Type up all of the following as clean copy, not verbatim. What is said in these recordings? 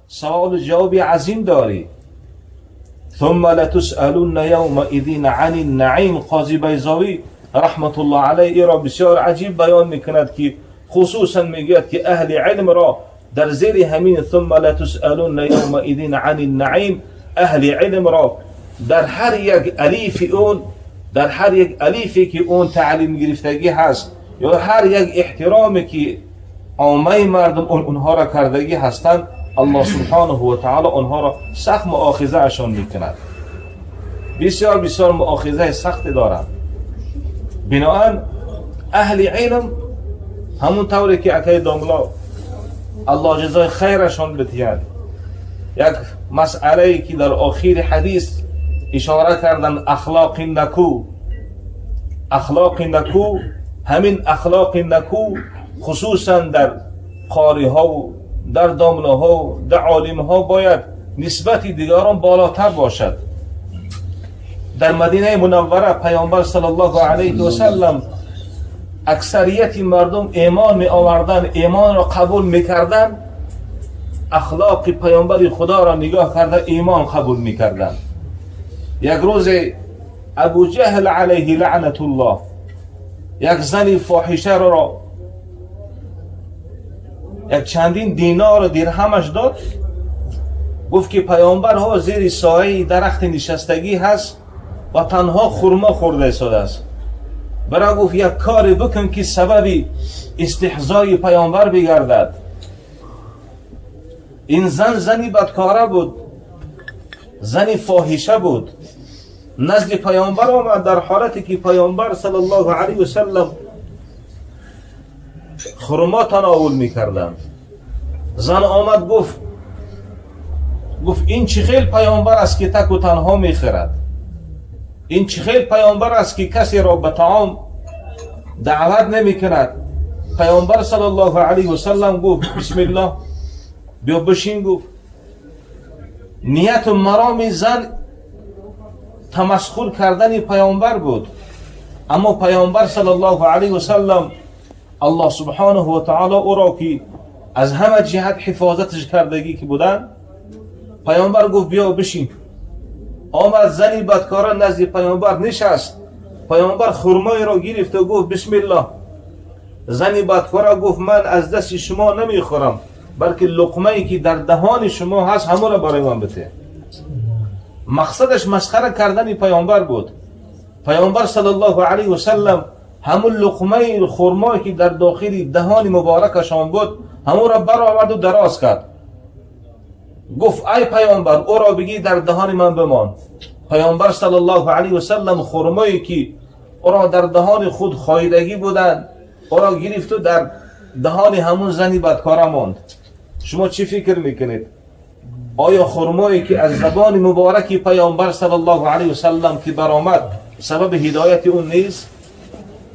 سوال و جواب عظیم داری. ثم لتسألن یومئذ عن النعیم. قاضی بیضاوی رحمت الله علیه را بسیار عجیب بیان میکند که خصوصا میگوید که اهل علم را در زیر همین ثم لتسألن یومئذ عن النعیم، اهل علم را در هر یک الیف اون، در هر یک الیفی که اون تعلیم گرفتگی هست یا هر یک احترامی که عامه مردم اونها را کردگی هستند، الله سبحانه و تعالی آنها را سخت مؤاخذه اشان میکند. بسیار بسیار مؤاخذه سخت دارند. بناهن اهل علم همون طوری که اکای داملا الله جزای خیرشان بدهد، یک مسئله که در آخر حدیث اشاره کردن، اخلاق نکو، اخلاق نکو، همین اخلاق نکو خصوصا در قاری ها و در داملاها و در عالم ها باید نسبت دیگران بالاتر باشد. در مدینه منوره پیامبر صلی الله علیه و سلم اکثریت مردم ایمان می آوردن، ایمان را قبول میکردن، اخلاق پیامبر خدا را نگاه کرده ایمان قبول میکردن. یک روز ابو جهل علیه لعنت الله یک زن فاحشه را یک چندین دینار و درهمش داد، گفت که پیامبر ها زیر سایه درخت نشستگی هست و تنها خرما خورده ایستاده است. برای گفت یک کاری بکن که سبب استحزای پیامبر بگردد. این زن زنی بدکاره بود، زنی فاحشه بود. نزد پیامبر آمد در حالتی که پیامبر صلی الله علیه و سلم خرما تناول میکردند. زن آمد گفت این چه خیل پیامبر است که تک و تنها میخورد؟ این چه خیل پیامبر است که کسی را به طعام دعوت نمیکند؟ پیامبر صلی الله علیه و سلم گفت بسم الله، بیا بشین. گفت نیت و مرام زن تمسخر کردن پیامبر بود، اما پیامبر صلی الله علیه و سلم الله سبحانه و تعالی او را که از همه جهت حفاظتش کردگی که بودن، پیامبر گفت بیا بشین. آمد زنی بدکاره نزد پیامبر نشست. پیامبر خرمای را گرفت و گفت بسم الله. زنی بدکاره گفت من از دست شما نمیخورم، بلکه لقمه ای که در دهان شما هست همون را برای من بده. مقصدش مسخره کردن پیامبر بود. پیامبر صلی الله علیه و سلم همون لقمه خرمایی که در داخل دهان مبارکشان بود همون را برآورد و دراز کرد. گفت ای پیامبر، او را بگی در دهان من بمان. پیامبر صلی الله علیه و سلم خرمایی که او را در دهان خود خایدگی بودند او را گرفت و در دهان همون زنی بدکاره ماند. شما چی فکر میکنید؟ آیا خرمایی که از زبان مبارک پیامبر صلی الله علیه و سلم که برآمد سبب هدایت اون نیست؟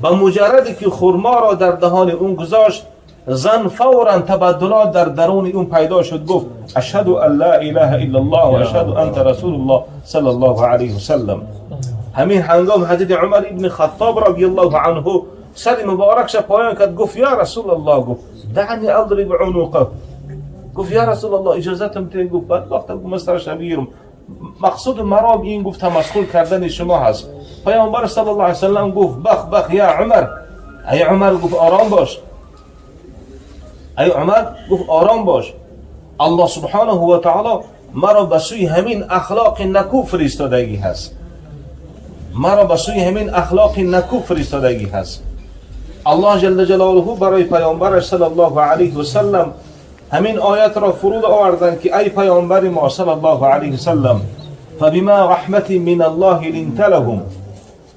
به مجردی که خرما را در دهان اون گذاشت، زن فورا تبدلات در درون اون پیدا شد. گفت اشهد ان لا اله الا الله و اشهد انت رسول الله صلی الله علیه و سلم. همین هنگام حضرت عمر ابن خطاب رضی الله عنه سر مبارکش پایان کرد، گفت یا رسول الله، گفت دعنی اضرب عنقه. گفت یا رسول الله، اجازتم بده. گفت بدبخت، گفت من سرش بگیرم، مقصود مرام این گفت تمسخر کردن شما هست. پیامبر صلی الله علیه وسلم گفت بخ بخ یا عمر، ای عمر، گفت آرام باش. ای عمر، گفت آرام باش. الله سبحانه و تعالی مرا به سوی همین اخلاق نکو فرستادگی هست. مرا به سوی همین اخلاق نکو فرستادگی هست. الله جل جلاله برای پیامبرش صلی الله علیه و سلم همین آیت را فرود آوردند که ای پیامبر ما صلی الله علیه و سلم، فبما رحمة من الله لنت لهم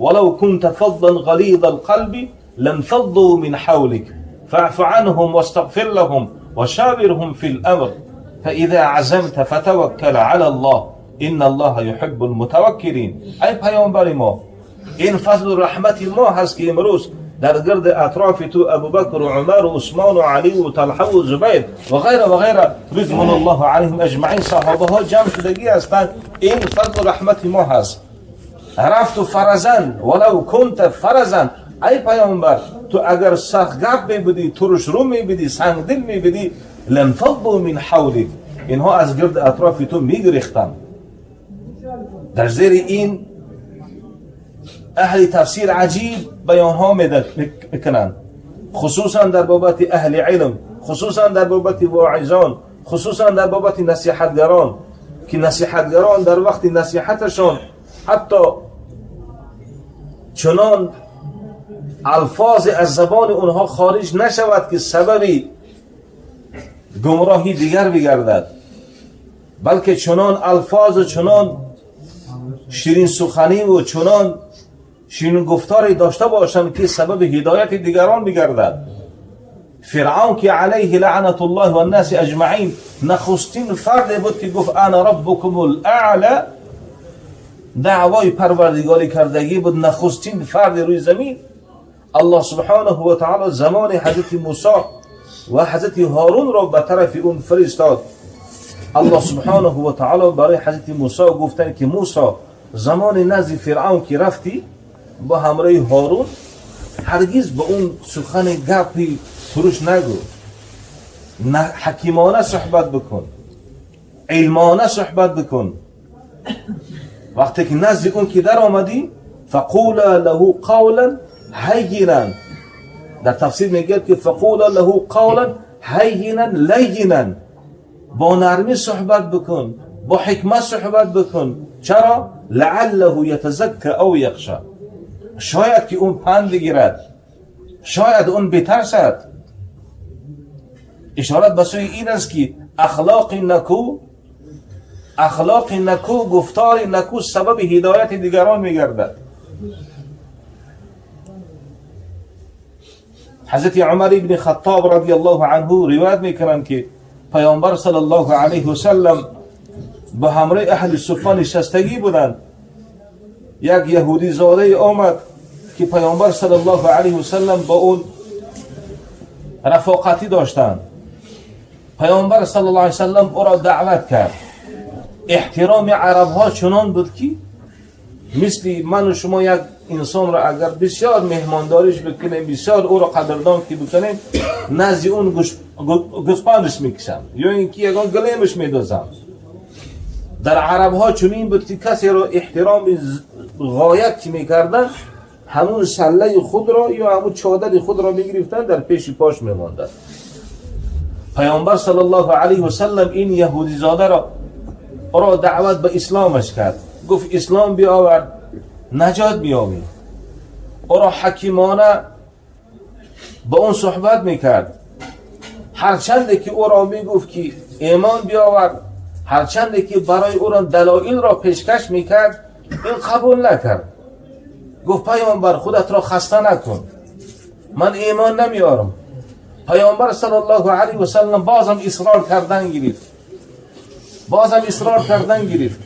ولو كنت فظا غليظ القلب لانفضوا من حولك فاعف عنهم واستغفر لهم وشاورهم في الأمر فإذا عزمت فتوكل على الله إن الله يحب المتوكلين. ای پیامبر ما، این فضل و رحمت ما هست که امروز در گرد اطراف تو ابوبکر و عمر و عثمان و علی و طلحه و زبیر و غیره و غیره رضوان الله علیهم اجمعین صحابه ها جمع شدگی هستند. این فضل و رحمت ما هست. رفت و فرضا ولو كنت فظا، ای پیامبر، تو اگر سخت گپ می بودی، ترش رو می بودی، سنگ دل می بودی، لانفضوا من حولك. اینها از گرد اطراف تو میگریختند. در زیر این اهل تفسیر عجیب بیانها میکنند، خصوصا در بابت اهل علم، خصوصا در بابت واعظان، خصوصا در بابت نصیحتگران، که نصیحتگران در وقت نصیحتشان حتی چنان الفاظ از زبان اونها خارج نشود که سبب گمراهی دیگر بگردد، بلکه چنان الفاظ و چنان شیرین سخنی و چنان شیرین گفتاری داشته باشند که سبب هدایت دیگران بگردد. فرعون که علیه لعنت الله و الناس اجمعین نخستین فرد بود که گفت انا ربکم الاعلى، دعوای پروردگاری کردگی بود، نخستین فرد روی زمین. الله سبحانه و تعالی زمان حضرت موسی و حضرت هارون را به طرف اون فرستاد. الله سبحانه و تعالی برای حضرت موسی گفتند که موسی زمان نزد فرعون که رفتی با همراه هارون هرگز به اون سخن گپی فروش نگو، نه حکیمانه صحبت بکن، علمانه صحبت بکن. وقتی که نزد اون که در آمدی فقولا له قولا هینا، در تفسیر میگه که فقولا له قولا هینا لینا، با نرمی صحبت بکن، با حکمت صحبت بکن. چرا؟ لعله یتزکى او یخشى، شاید که اون پند بگیرد، شاید اون بترسد. اشارت به سوی این است که اخلاق نکو، اخلاق نکو، گفتار نکو سبب هدایت دیگران میگردد. حضرت عمر ابن خطاب رضی الله عنه روایت میکنند که پیامبر صلی الله علیه و سلم به همراه اهل صفه نشستگی بودند. یک یهودی زاده آمد که پیامبر صلی الله علیه و سلم با اون رفاقتی داشتند. پیامبر صلی الله علیه و سلم او را دعوت کرد. احترام عرب ها چنان بود که مثل من و شما یک انسان را اگر بسیار مهمانداریش بکنیم، بسیار او را قدردان که بکنیم، نزد اون گوسپندش میکشم یا اینکه یگان گلیمش میدوزم. در عرب ها چنین بود که کسی را احترام غایت که میکردن، همون سله خود را یا همون چادر خود را میگرفتن در پیش پاش میماندن. پیامبر صلی الله علیه و سلم این یهودی زاده را را دعوت به اسلامش کرد، گفت اسلام بیاور نجات بیابی. او را حکیمانه با اون صحبت میکرد، هرچند که او را میگفت که ایمان بیاور، هرچند که برای او را دلایل را پیشکش میکرد، این قبول نکرد. گفت پیامبر خودت را خسته نکن، من ایمان نمیارم. پیامبر صلی الله علیه و سلم بازم اصرار کردن گرفت، بازم اصرار کردن گرفت.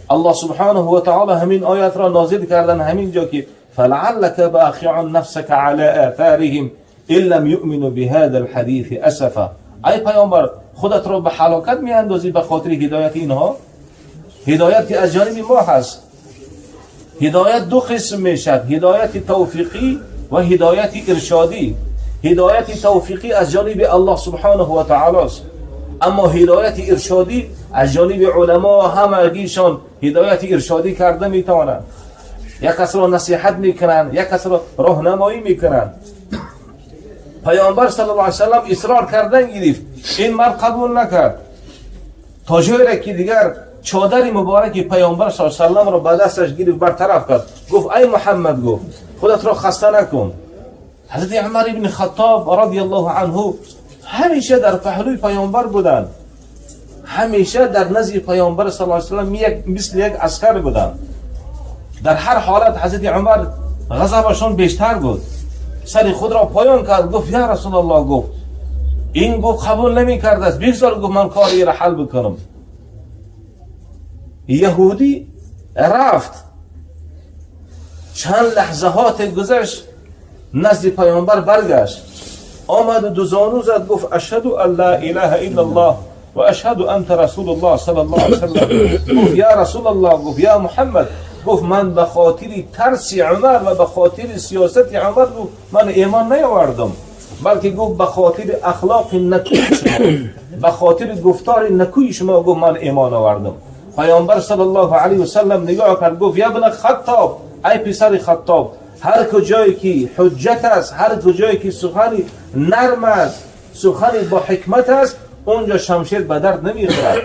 الله سبحانه و تعالی همین آیت را نازل کردن همین جا که فلعلك باخع نفسك على آثارهم ان لم يؤمنوا بهذا الحديث اسفا. ای پیامبر خودت را به هلاکت میاندازی به خاطر هدایت اینها. هدایت که از جانب ما هست. هدایت دو قسم میشد، هدایت توفیقی و هدایت ارشادی. هدایت توفیقی از جانب الله سبحانه و تعالی است، اما هدایت ارشادی از جانب علما همگیشان هدایت ارشادی کرده میتوانند. یک کس را نصیحت میکنند، یک کس را راهنمایی میکنند. پیامبر صلی الله علیه و سلم اصرار کردن گرفت، این مرد قبول نکرد تا جایی که دیگر چادر مبارک پیامبر صلی الله علیه و سلم را به دستش گرفت برطرف کرد. گفت ای محمد، گفت خودت را خسته نکن. حضرت عمر ابن خطاب رضی الله عنه همیشه در پهلوی پیامبر بودند، همیشه در نزد پیامبر صلی الله علیه و سلم یک مثل یک عسکر بودند. در هر حالت حضرت عمر غضبشان بیشتر بود، سر خود را پایان کرد، گفت یا رسول الله، گفت این گفت قبول نمی کرده است، بگذار گفت من کاری را حل بکنم. یهودی رفت، چند لحظهات گذشت، نزد پیامبر برگشت، آمد و دو زانو زد، گفت اشهد ان لا اله الا الله و اشهد انت رسول الله صلی الله علیه و سلم. گفت یا رسول الله، گفت یا محمد، گفت من به خاطر ترس عمر و به خاطر سیاست عمر گفت من ایمان نیاوردم. بلکه گفت به خاطر اخلاق نکوی شما، به خاطر گفتار نکوی شما گفت من ایمان آوردم. پیامبر صلی الله علیه و سلم نگاه کرد، گفت یا ابن خطاب، ای پسر خطاب، هر کجایی که حجت است، هر کجایی که سخنی نرم است، سخنی با حکمت است، اونجا شمشیر به درد نمیخورد.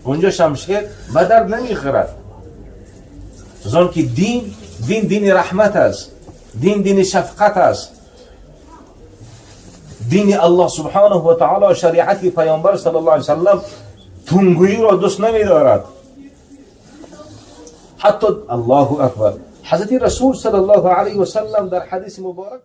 اونجا شمشیر به درد نمیخورد. زان که دین دین دین رحمت است، دین دین شفقت است. دین الله سبحانه و تعالی، شریعت پیامبر صلی الله علیه و سلم تندگویی را دوست نمیدارد. حتی الله اکبر، حضرت رسول صلی الله علیه و سلم در حدیث مبارک